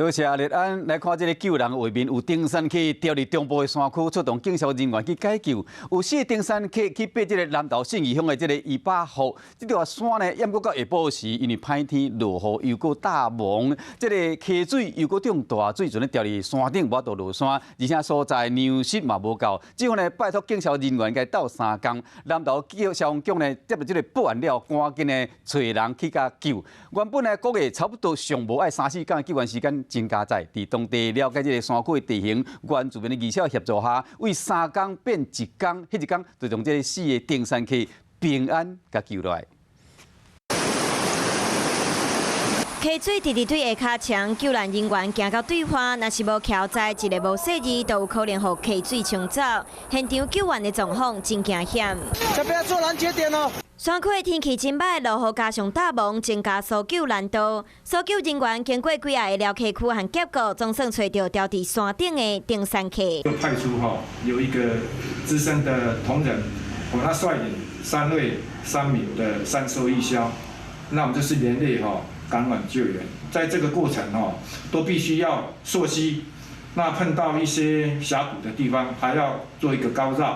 多謝阿麗安。來看這个救人畫面，有登山客掉佇中部的山區，出動警消人員去解救。有四个登山客去爬這个南投信義鄉的這个伊巴湖，這座山呢，猶閣到下晡時，因為歹天落雨，又閣大霧，這个溪水又閣漲大水，陣咧掉佇山頂無法度落山，而且所在糧食嘛無夠，只好呢拜託警消人員共鬥相共。南投消防局呢接到這个報案了，趕緊呢揣人去共救。原本呢估計差不多上無愛三四工的救援時間。真佳哉，佇當地了解這个山區的地形，原住民的義手協助下，為3工變一工，彼一工就將這个四个登山客平安共救落來。溪水直直對下跤牆，救難人員行到對岸，若是無徛在一个無細膩，都有可能予溪水沖走。現場救援的狀況真驚險。這邊做攔截點哦。山區的天氣真䆀，落雨加上大霧，增加搜救難度。搜救人員經過幾仔个寮溪區和峽谷，總算揣著牢佇山頂的登山客。就派出哈有一個資深的同仁，他率領三位山民的山搜義消，那我們就是連夜哈趕往救援，在這個過程哦，都必須要溯溪，那碰到一些峽谷的地方，還要做一個高繞。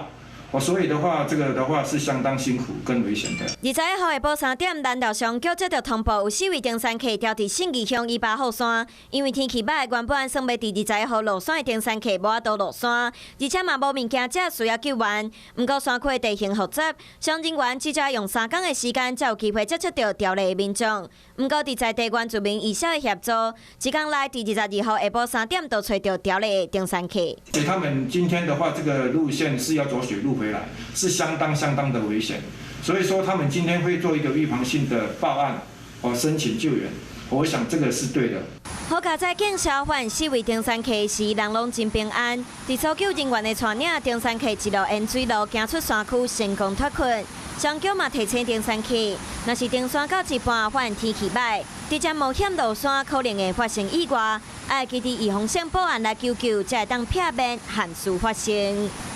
哦，所以的話，這個的話是相當辛苦跟危險的。21號下晡3點，南投消防局接到通報，有四位登山客牢佇信義鄉伊巴霍山。因為天氣䆀，原本算欲佇21號落山的登山客無法度落山，而且嘛無物件食，需要救援。毋過山區的地形複雜，消防人員至少用3工的時間，才有機會接觸著牢裡的民眾。毋過佇在地原住民義消的協助，一工內佇22號下晡三點，就揣著牢裡的登山客。所以他們今天的話，這個路線是要走雪路回來，是相當相當的危險。所以說，他們今天會做一個預防性的報案，或申請救援。我想這個是對的。好佳哉警消發現四位登山客時，人攏真平安。佇搜救人員的帶領，登山客一路沿水路行出山區，成功脫困。消防局嘛提醒登山客，若是登山到一半發現天氣䆀，直接冒險落山可能會發生意外，愛記得預防性報案來求救，才會當避免憾事發生。